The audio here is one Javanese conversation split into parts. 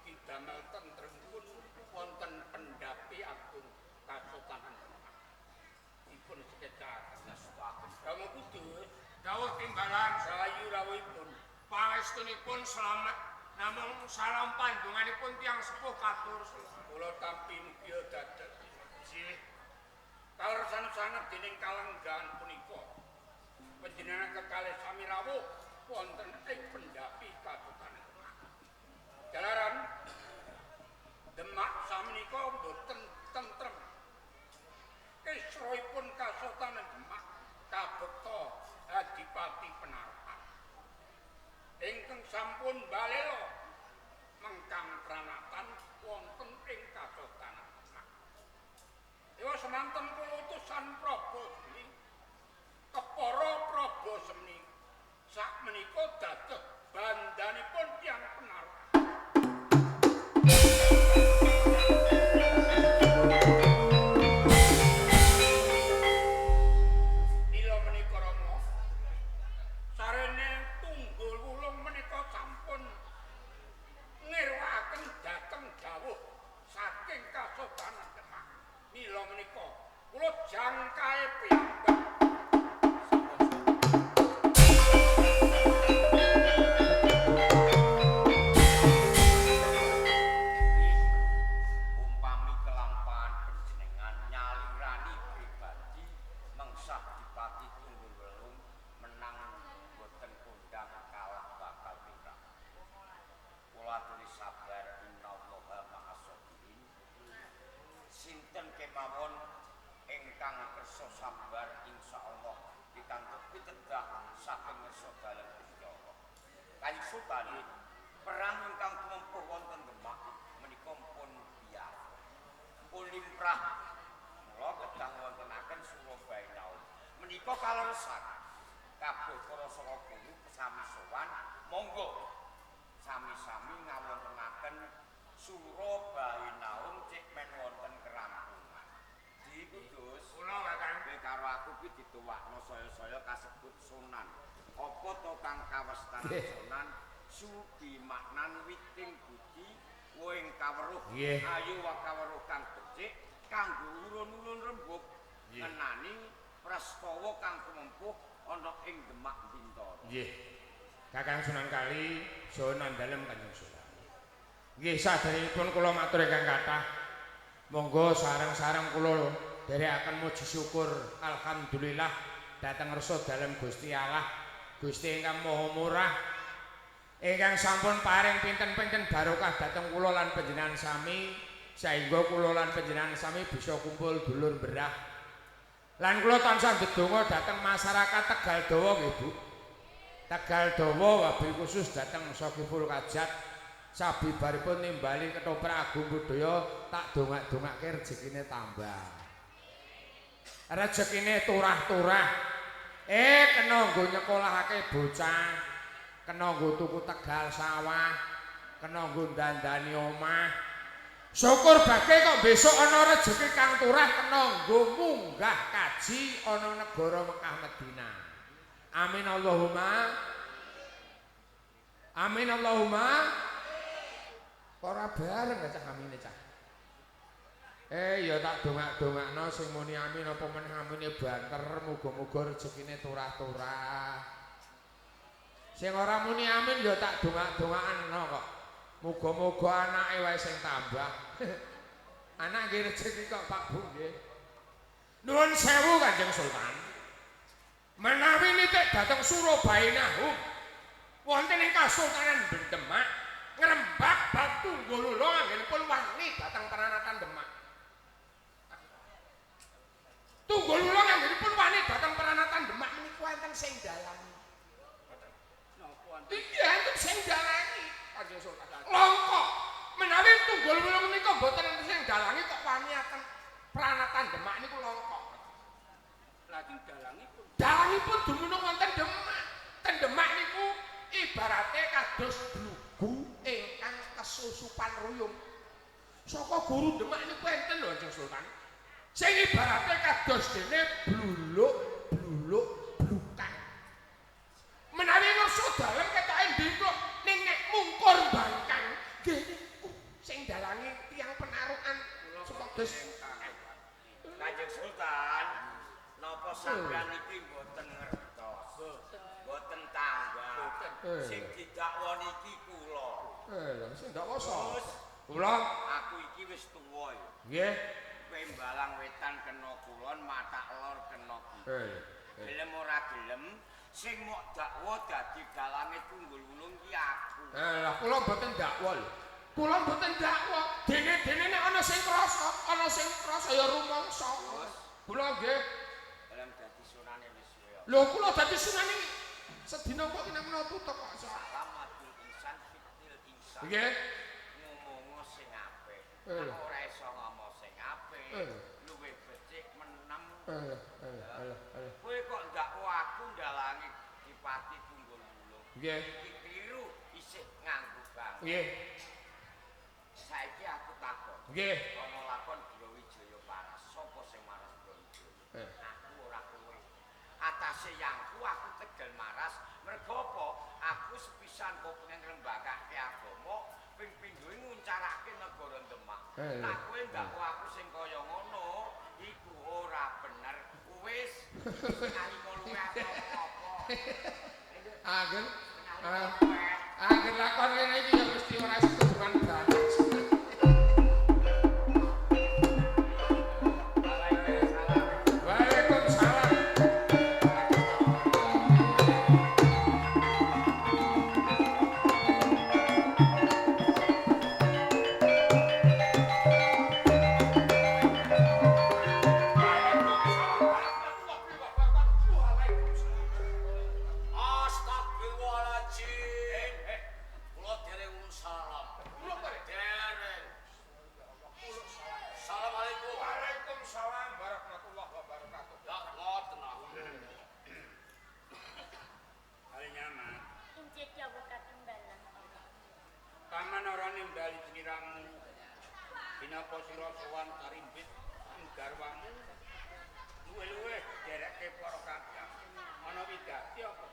mugi damel tentrem pun wonten pendhapi agung Kasultanan Demak. Dipun sekecaken Ngestuaken. Rama Kudus Dawuh timbalan rahayu rawuhipun. Pangestunipun slamet namung salam pandonganipun tiyang sepuh katur. Kula tampi mugi dados. Nggih. Kaleresan sanget dening kalenggahan punika. Panjenengan kekalih sami rawuh wonten ing pendhapi Kasultanan Demak. Jalaran Demak samenika mboten tentrem. Kisrohipun Kasultanan Demak kabekta Adipati Penarukan. Ingkang sampun balela mengkang pranatan wonten ing Kasultanan Demak. Dewa semanten kula utusan Prabu Semni kepara Prabu Semni sakmenika dados bandanipun tiyang Penarukan. Mila menika Rama sarene Tunggul Wulung menika sampun ngirwakaken dhateng dawuh saking Kasultanan Demak. Mila menika kula jangkae piyambak. Umpami kelampahan panjenengan nyalirani pribadi mengsah Dipati Tunggul Wulung menang boten kondang kalah bakal mirah. Kula aturi sabar innallaha ma'as sabirin. Sinten kemawon ingkang kersa sabar insyaallah pikantuk pitedah saking ngersa dalem Gusti Allah. Kanjeng Sultan, perang ingkang tumempuh wonten Demak menika pun biyar. Pun limrah. Mula kedah wontenaken Surabaya. Menika kaleresan kabeh para saka guru sami sowan monggo sami-sami ngawontenaken Surabaya cek men wonten kerampungan. Di Kudus Kula Kakang kowe karo aku kuwi dituwakno saya-saya kasebut sunan. Apa to kang kawestanan sunan? Sudi maknan witing budi woing kaweruh. Ayo wakaweruh kang becik kanggo ulun-ulun rembug ngenani prastawa kang tumempuh ana ing Demak Bintara. Nggih. Kakang Sunan Kali saha dalem Kanjeng Sultan. Nggih saderengipun kula matur ingkang kathah. Monggo sareng-sareng kula dherekaken muji syukur alhamdulillah dhateng ngersa dalem Gusti Allah, Gusti ingkang Maha Murah ingkang sampun paring pinten-pinten barokah dhateng kula lan panjenengan sami saengga kula lan panjenengan sami bisa kumpul dulur berah. Lan kula tansah ndedonga dhateng masyarakat Tegal Dawa nggih Bu. Tegal Dawa wabil khusus dhateng Sokiful Kajat sabibaripun nimbali ketoprak agung budaya tak dongak-dongake rezekine tambah. Rezekine turah-turah. Kena nggo nyekolahake bocah, kena nggo tuku tegal sawah, kena nggo dandani omah. Syukur bage kok besok ana rejeki kang turah kena nggo munggah kaji ana negara Mekah Madinah. Amin Allahumma. Amin Allahumma. Ora bareng cah amine cah. Ya tak dongak-dongakno sing muni amin apa meneh amine banter muga-muga rezekine turah-turah. Sing ora muni amin ya tak dongak-dongakno kok. Muga-muga anake wae sing tambah. Anak nggih rezeki kok Pak Bu nggih. Nuwun sewu Kanjeng Sultan. Menawi nitik dhateng Surabaya wonten ing Kasultanan Demak ngrembak batu Tunggul Wulung anggenipun wani dhateng pranatan Demak. Tunggul Wulung anggenipun wani dhateng pranatan Demak menika enten sing dalangi. Napa wonten? Iya enten sing dalangi Kanjeng Sultan. Langka menawi Tunggul Wulung menika mboten enten sing dalangi kok wani akan pranatan Demak niku langka. Lajeng dalangipun Dalangipun dumunung wonten Demak. Ten Demak niku ibarate kados blugu ingkang kesusupan ruyung. Saka guru Demak niku enten lho Kanjeng Sultan. Sing ibarate kados dene bluluk bluluk blukang. Menawi ngersa dalem ketoke ndingkluk ning nek mungkur bangkang nggih niku. Terus Kanjeng Sultan, napa sampeyan iki mboten ngertos? Mboten tangga. Sing didakwa niki kula. Lha sing dakwa sapa? Kula. Aku iki wis tuwa ya. Nggih. Pembalang wetan kena kulon, matak lor kena kidul. Gelem ora gelem, sing mok dakwa dadi dalange Tunggul Wulung ki aku. Lah kula mboten dakwa lho. Kula mboten dakwa. Dene-dene nek ana sing krasa, ana sing krasa ya rumangsa. Kula nggih. Gelem dadi sunane wis suwe. Lho kula dadi sunane sedina kok kinamuna tutup kok. Salamatul insan fitil insan. Nggih. Ngomongo sing apik. Nek ora iso ngomong sing apik, luwih becik menem. Kowe kok ndakwa aku ndalangi Dipati Tunggul Wulung. Nggih. Iki kliru isih nganggo bang. Nggih. Saiki aku takon. Nggih. Ana lakon Brawijaya Paras, sapa sing maras Brawijaya? Aku ora kowe. Atase yangku aku tegel maras, mergo apa? Aku sepisan kok pengen ngrembakake agama, ping pindhoe nguncarake negara Demak. Lah kowe ndakwa aku sing kaya ngono, iku ora bener. Wis nalika luwe aku apa? Angger angger lakon ngene iki ya mesti ora setujuan banget. Waalaikumsalam. Astagfirullahaladzim. Kula dereng salam. Kula dereng. Assalamualaikum. Waalaikumsalam warahmatullahi wabarakatuh. Ya ngoten aku. Kali nyaman. Injih dawuh katimbalan. Paman ora nimbali sliramu. Dinapa sira sowan karimbit garwamu? Luwih-luwih derekke para kadang. Ana wigati apa?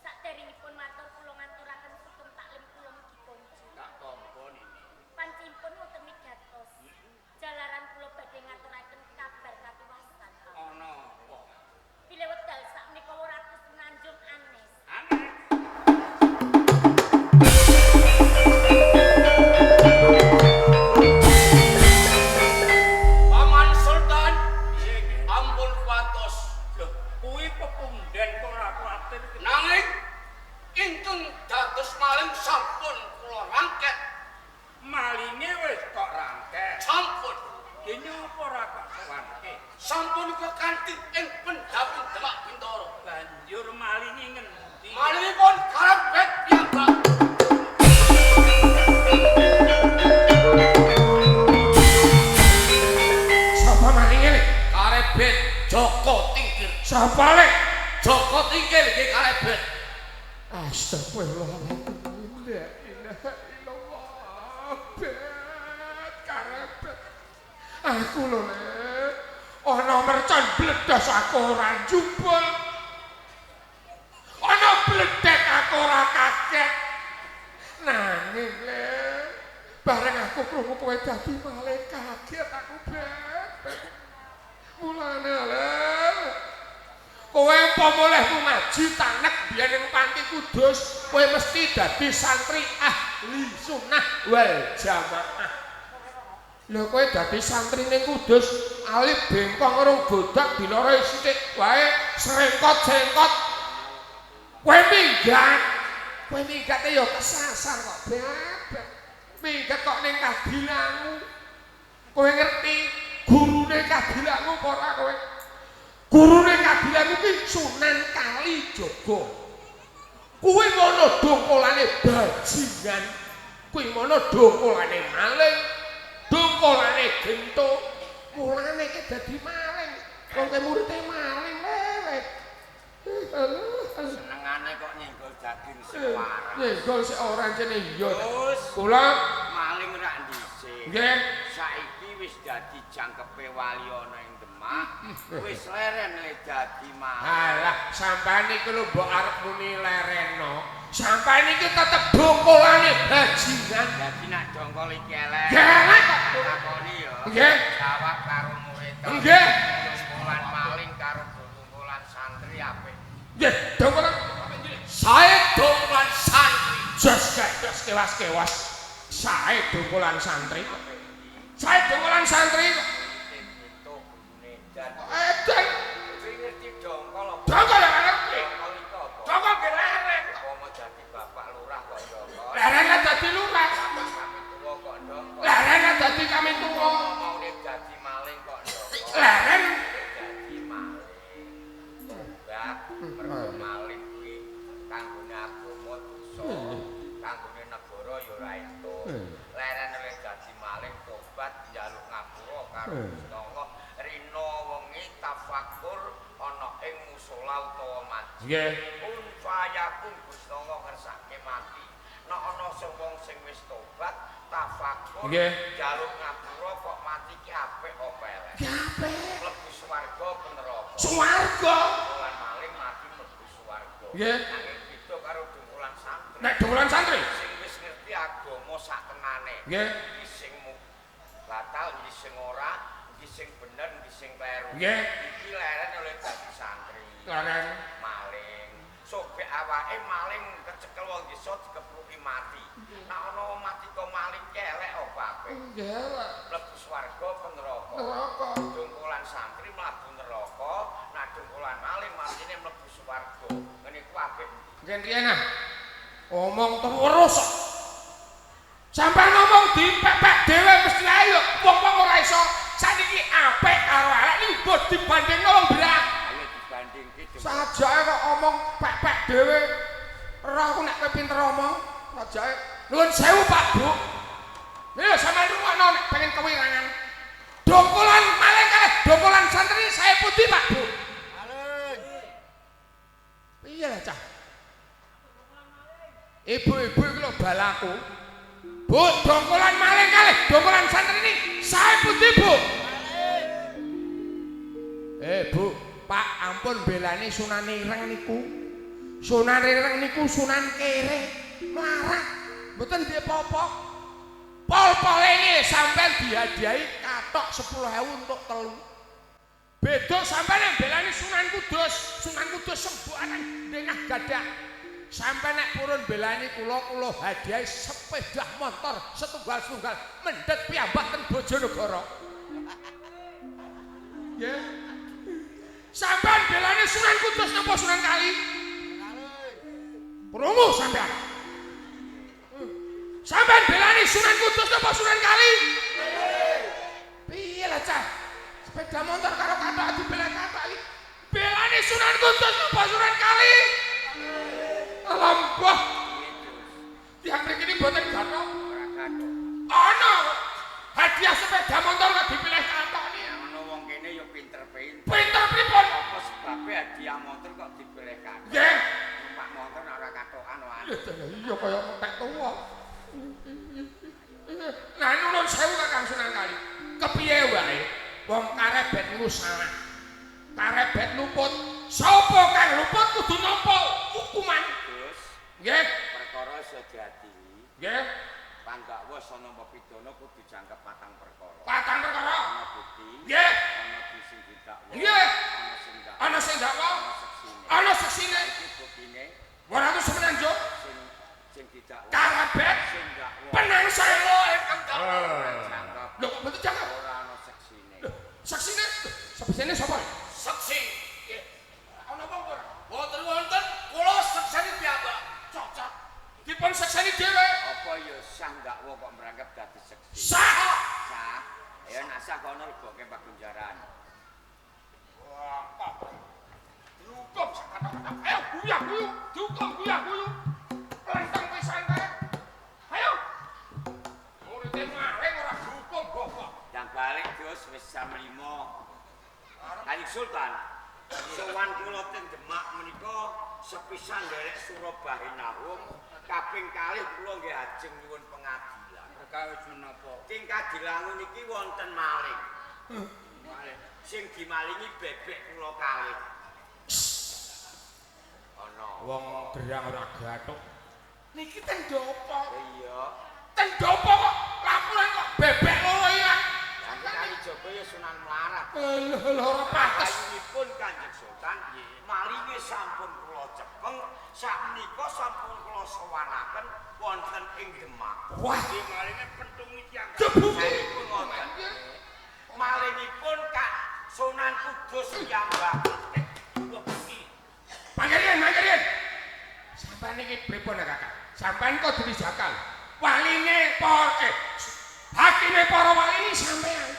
Saderengipun matur kula ngaturaken sugeng taklim kula mugi konco. Tak tampa nini. Pancipun wonten migatos. Jalaran kula badhe ngaturaken kabar katiwasan. Ana apa? Bilih wekdal sakmenika Ratu Semenanjung anes. Anes. Paman Sultan, ampun kuatos. Lho, kuwi pepunden kok ora kuwatir. Nanging ingkang dados maling sampun kula rangket. Malinge wis kok rangket. Sampun. Dene apa ora kok sowanke? Sampun kekanthi ing pendhaping Demak Bintara. Banjur malinge ngendi? Malingipun karebet piyambak. Sapa malinge le? Karebet Joko Tingkir. Sapa le? Joko Tingkir nggih karebet. Astagfirullahaladzim. La ilaha illallah. Bet karebet. Aku lho le. Ana mercon bledos aku ora njupul. Ana bledek aku ora kaget. Nanging le, bareng aku krungu kowe dadi maling kaget aku bet. Mulane le, kowe umpama olehmu ngaji tanek biyen ning panti Kudus, kowe mesti dadi santri ahli sunnah wal jamaah. Lho kowe dadi santri ning Kudus, alif bengkong rong bodak diloroi sithik wae srengkot-srengkot. Kowe minggat. Kowe minggate ya kesasar kok, bebek. Minggat kok ning Kadilangu. Kowe ngerti gurune Kadilangu apa ora kowe? Gurune Kadilangu ki Sunan Kalijaga. Kuwi ngono dongkolane bajingan. Kuwi ngono dongkolane maling. Dongkolane gento. Mulane ki dadi maling. Wong ke murite maling lewek. Senengane kok nyenggol daging sing waras. Nyenggol sik ora jene iya. Terus Kula maling rak dhisik. Nggih. Saiki wis dadi jangkepe wali ana ing Demak. Wis leren le dadi maling. Alah, sampean iki lho mbok arep muni lereno. Sampai niki tetep dongkolane bajingan. Dadi nak dongkol iki elek. Elek kok. Takoni ya. Nggih. Jawab karo murid. Nggih. Dongkolan maling karo dongkolan santri apik. Nggih, dongkolan sae dongkolan santri. Jos gados kewas-kewas. Sae dongkolan santri. Sae dongkolan santri. Edan. Kowe ngerti dongkol apa? Dongkol ora ngerti. Dongkol iku apa? Dongkol ge lereng. Umpama dadi bapak lurah kok dongkol. Lereng dadi lurah. Bapak kami tuwa kok dongkol. Lereng dadi kami tuwa. Maune dadi maling kok dongkol. Lereng dadi maling. Tobat mergo maling kuwi kanggone agama dosa, kanggone negara ya ora entuk. Leren oleh dadi maling tobat njaluk ngapura karo Gusti Allah. Rina wengi tafakur ana ing musala utawa masjid. Nggih. Un fayakun Gusti Allah ngersake mati. Nek ana wong sing wis tobat tafakur njaluk ngapura kok mati ki apik apa elek? Ki apik. Mlebu swarga apa neraka? Swarga. Dongkolan maling mati mlebu swarga. Nggih. Nanging beda karo dongkolan santri. Nek dongkolan santri sing wis ngerti agama sak tenane. Nggih. Iki sing batal, iki sing ora, iki sing bener, iki sing kleru. Nggih. Iki leren oleh dadi santri. Leren maling. Sobek awake maling kecekel wong desa dikepruki mati. Nek ana wong mati kok maling ki elek apa apik? Nggih. Mlebu swarga apa neraka? Neraka. Dongkolan santri mlebu neraka, nek dongkolan maling matine mlebu swarga. Ngene ku apik. Nggih riyen ah. Omong terus. Sampai ngomong dipepek dhewe mesti ayo wong-wong ora iso. Saniki apik karo elek niku mbok dibandingno wong berak. Ayo dibandingke. Sajake kok omong pepek dhewe. Roh aku nek kowe pinter omong, sajake nuwun sewu Pak Bu. Lha sampeyan rungokno nek pengen kewirangan. Dongkolan maling kalih dongkolan santri sae pundi Pak Bu? Maling. Piye lah cah? Ibu-ibu iki lho balaku. Bu, dongkolan maling kalih dongkolan santri ini sae pundi Bu? Eh Bu, Pak ampun belani Sunan Ireng niku. Sunan Ireng niku Sunan kere, melarat. Mboten duwe apa-apa. Pol-pole iki sampean dihadiahi kathok 10.000 untuk telu. Beda sampean nek belani Sunan Kudus, Sunan Kudus sembukanan dengah gadak. Sampai nek purun belani kula, kula hadiahi sepeda motor setunggal-setunggal mendhet piyambak ten Bojonegoro. Nggih. Sampean belani Sunan Kudus napa Sunan Kali? Krungu sampean. Sampean belani Sunan Kudus napa Sunan Kali? Piye lah cah? Sepeda motor karo kathok dibeleh kathok iki. Belani Sunan Kudus napa Sunan Kali? Lembah. Tiyang mriki niki mboten gathok. Ora gathok. Ana hadiah sepeda motor kok dipilih kathok niki. Ana wong kene ya pinter-pinter. Pinter pripun? Apa sebabe hadiah motor kok dipilih kathok? Nggih. Numpak motor nek ora kathokan wae. Iya kaya entek tuwa. Nah nuwun sewu Kakang Sunan Kali. Kepiye wae wong karebet niku salah. Karebet luput. Sapa kang luput kudu nampa hukuman. Gus, Nggih. perkara iso diadili. Nggih. Panggakwa iso nampa pidana kudu jangkep patang perkara. Patang perkara. Ana bukti. Nggih. Ana sing didakwa. Nggih. Ana sing dakwa. Ana sing dakwa. Ana seksine. Ana seksine. Iki buktine 800 semenanjung sing didakwa. karebet Sing dakwa. penangsana ingkang Ora jangkep. Lho kok mboten jangkep? Ora ana seksine. Seksine, seksine sapa? Seksi. Nggih. Ana wong ora? Wonten wonten kula sekseni piyambak. Cocok. Dipun sekseni dhewe. Apa ya sah dakwa kok merangkep dadi seksi? Sah. Sah. Ya nek sah kono lebokke pagunjaran. Wah, apa? Dihukum sak kata-kata. Ayo guyah-guyu, dihukum guyah-guyu. Plenteng pisan kae. Ayo. Murite maling ora dihukum bapak. Yang balik Gus wis jam 5. Kanjeng Sultan, sowan kula teng Demak menika sepisan nderek Surabahinahum, kaping kalih kula nggih ajeng nyuwun pengadilan. Perkawis menapa? Teng Kadilangu niki wonten maling. Maling. Sing dimalingi bebek kula kalih. Ana Wong gerang ora gathuk. Niki ten dopo? Iya. Ten dopo kok laporan kok bebek loro ilang. Kalijaga ya Sunan Mlarat. Lho ora pantes. Pun Kanjeng Sultan, malinge sampun kula cepeng, sakmenika sampun kula sowanaken wonten ing Demak. Wah, iki malinge pentungi tiyang. Jebule ngoten. Malingipun Kak Sunan Kudus piyambak. Pangeran, pangeran. Sampeyan iki pripun Kakak? Sampeyan kok dadi jakal. Waline para hakime para wali sampeyan.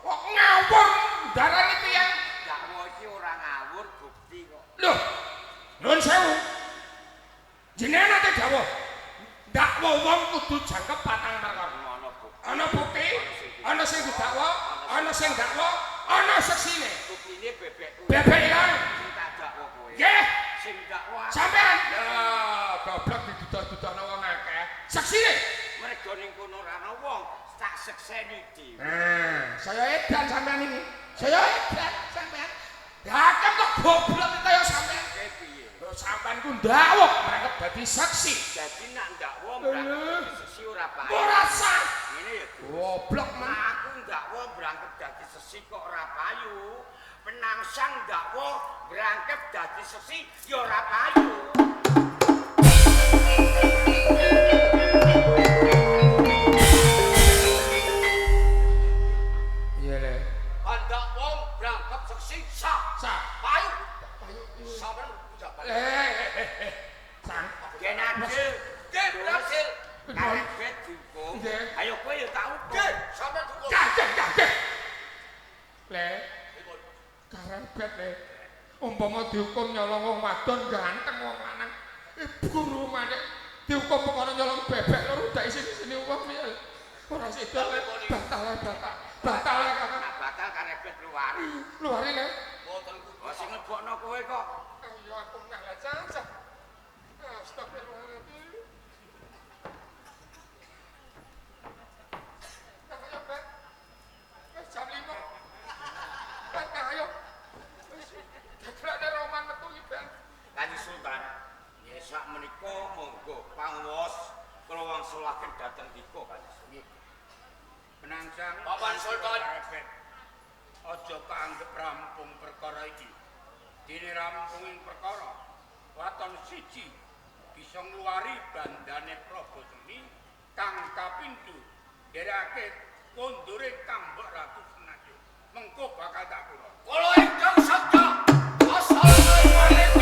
Kok ngawur darani tiyang. Dakwa iki ora ngawur bukti kok. Lho. Nuwun sewu. Jenengan nate dawuh. Dakwa wong kudu jangkep patang perkara. Ana bukti, ana sing didakwa, ana sing dakwa, ana seksine. Buktine bebek. Bebek ilang. Sing tak dakwa kowe. Nggih. Sing dakwa sampean. Lah, goblok diduduh-duduhno wong akeh. Seksine. Mergo ning kono ora ana wong, tak sekseni dhewe. Nah, saya edan sampean iki. Saya edan sampean. Hakim kok goblok kaya sampean. Piye? Lho sampean ku ndawuh mrangkep dadi saksi. Dadi nak ndakwa mrangkep dadi sesi ora payu. Ora sah. Ngene ya, goblok men. Aku ndakwa mrangkep dadi sesi kok ora payu. Penangsang ndakwa mrangkep dadi sesi ya ora payu. Iya le. Ndakwa mrangkep seksi sah. Sah. Payu. Payu. Sampeyan ucap. Sang. Yen adil, nggih berhasil. Karebet dihukum. Ayo kowe ya tak hukum. Nggih, sampeyan dihukum. Nggih. Le. Karebet le. Umpama dihukum nyolong wong wadon ganteng wong lanang. Ibu rumane dihukum perkara nyolong bebek loro dak isini-isini wong piye. Ora sida batal batal. Batal Kakang. Batal karebet luwari. Luwari le. Mboten kudu. Sing ngebokno kowe kok. Ayo aku ngalah cacah. Astagfirullahaladzim. Ayo, Ben. Wis jam 5. Ben, ayo. Wis dagelane roman metu iki, Ben. Kanjeng Sultan, nggih sak menika monggo pangwos kula wangsulaken dhateng dika Kanjeng Sultan. Penangsang Papan Sultan. Aja kaanggep rampung perkara iki. Dene rampunging perkara waton siji bisa ngluwari bandane Prabaseni kang kapindho nderake kondure kang Mbok Ratu Senayu. Mengko bakal tak kula. Kula ingkang sabda. Assalamualaikum.